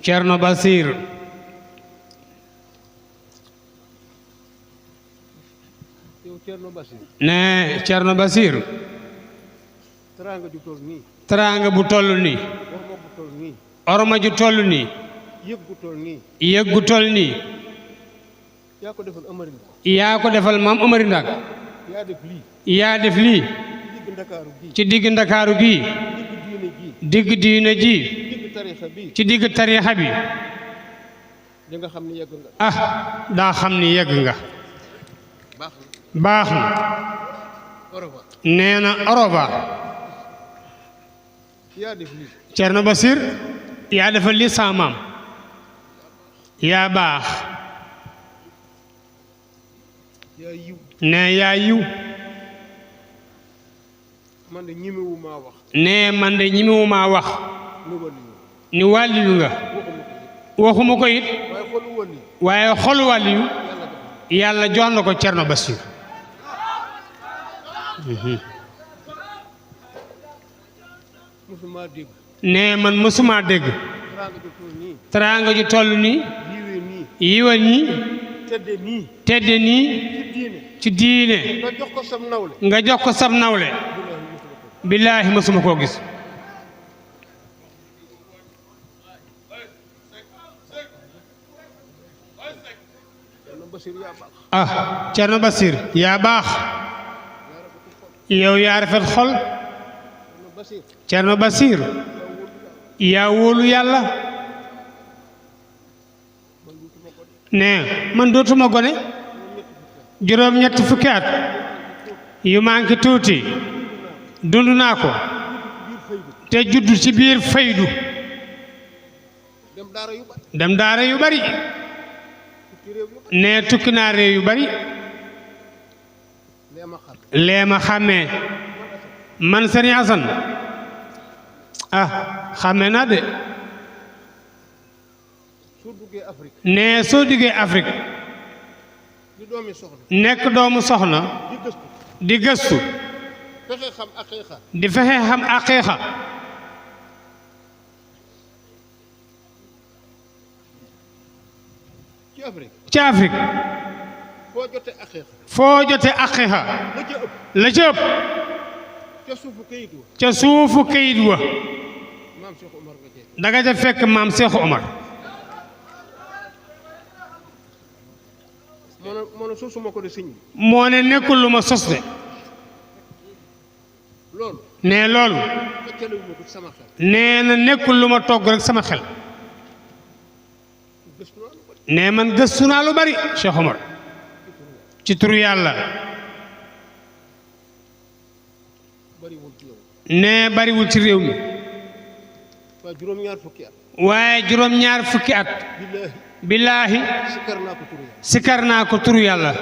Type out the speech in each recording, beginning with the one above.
Cerno Basir ne Cerno Basir teraanga bu toll nii orma ju toll nii yëg gu toll nii yaa ko defal maam Amari Ndak yaa def lii ci digg Ndakaaru gii digg diine ji ci digg tariixa bi ah daa xam ni yegg nga baax na nee na oroba Cerno Basir yaa defal lii sa maam yaa baax ne yaa yiw ne man de ñimewu maa wax ni wàlliyu nga waxuma ko it waaye xolu wàlliyu yàlla jox na ko Cerno Basir ne man mësuma dégg teraanga ju toll nii yiwa nii tedde nii ci diine nga jox ko sab nawle billaahi mësuma koo gis ah Cerno Basir yaa baax yow yaa rafet xol Cerno Basir yaa wóolu yàlla ne man dootuma gone juróom-ñetti fukki at yu manqué tuuti dund naa ko te juddu ci biir faydu dem daara yu bari ne tukki naa réew yu bari lee ma xàmmee man Sëriñ Asan ah xàmmee naa de ne soo duggee Afrique nekk doomu soxna di gëstu di fexe xam aqiiqa ci Afrique foo jote aqiiqa la ca ëpp ca suufu kayit wa danga ca fekk maam Seexu Omar moo ne nekkul lu ma sos de ne loolu nee na nekkul lu ma togg rek sama xel ne man gëstu naa lu bari Cheikh Omar ci turu yàlla ne bariwul ci réew mi waaye juróom-ñaar fukki at billaahi sikar naa ko turu yàlla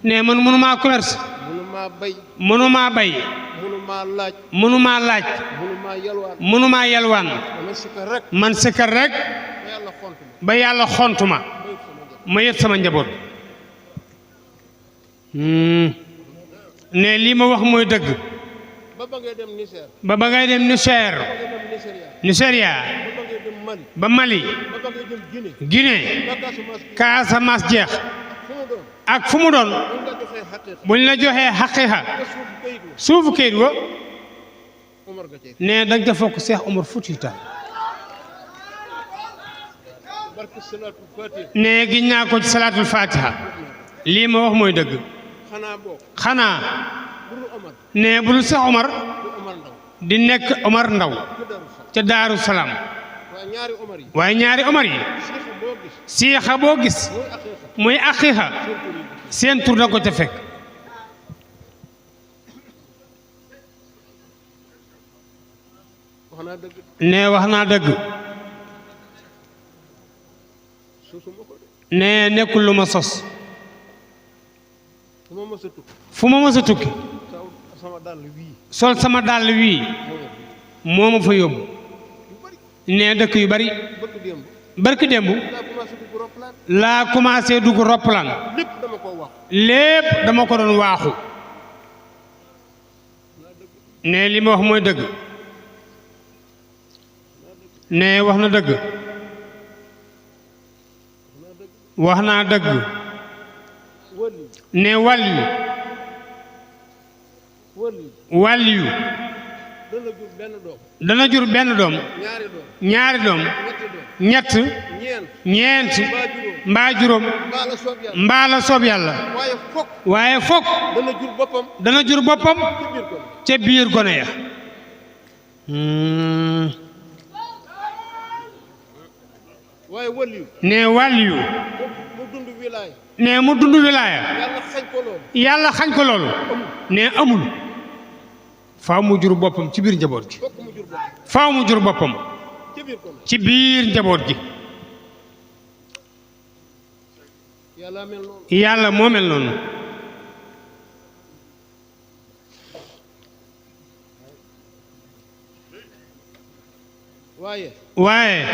ne man mënumaa commerce mënumaa bay mënumaa laaj mënumaa yalwaan man sikar rek ba yàlla xontuma ma yët sama njaboot ne lii ma wax mooy dëgg ba ba ngay dem Nigeria ba Mali Guinée Casamance jeex ak fu mu doon buñ la joxee xaqiiqa suufu kayit wa ne danga ca fokk Seex Omar Fuuti Taal ne giñ naa ko ci salaatul fatiha lii ma wax mooy dëgg xanaa ne bul Seex Omar di nekk Omar Ndaw ca Daaru Salaam waaye ñaari Omar yi siixa boo gis muy aqiiqa seen tur da ko ca fekk ne wax naa dëgg ne nekkul lu ma sos fu ma mës a tukki sol sama dàll wii moo ma fa yóbbu ne dëkk yu bari barki démb laa commencé dugg roppalaan lépp dama ko doon waaxu ne li ma wax mooy dëgg ne wax na dëgg wax naa dëgg ne wàllu wàllu dana jur benn doom ñaari doom ñett ñeent mbaa juróom mbaa la soob yàlla waaye fokk dana jur boppam ca biir gone ya ne wàllu ne mu dund wilaaya yàlla xañ ko loolu ne amul faaw mu jur boppam ci biir njaboot gi faaw mu jur boppam ci biir njaboot gi yàlla moo mel noonu waaye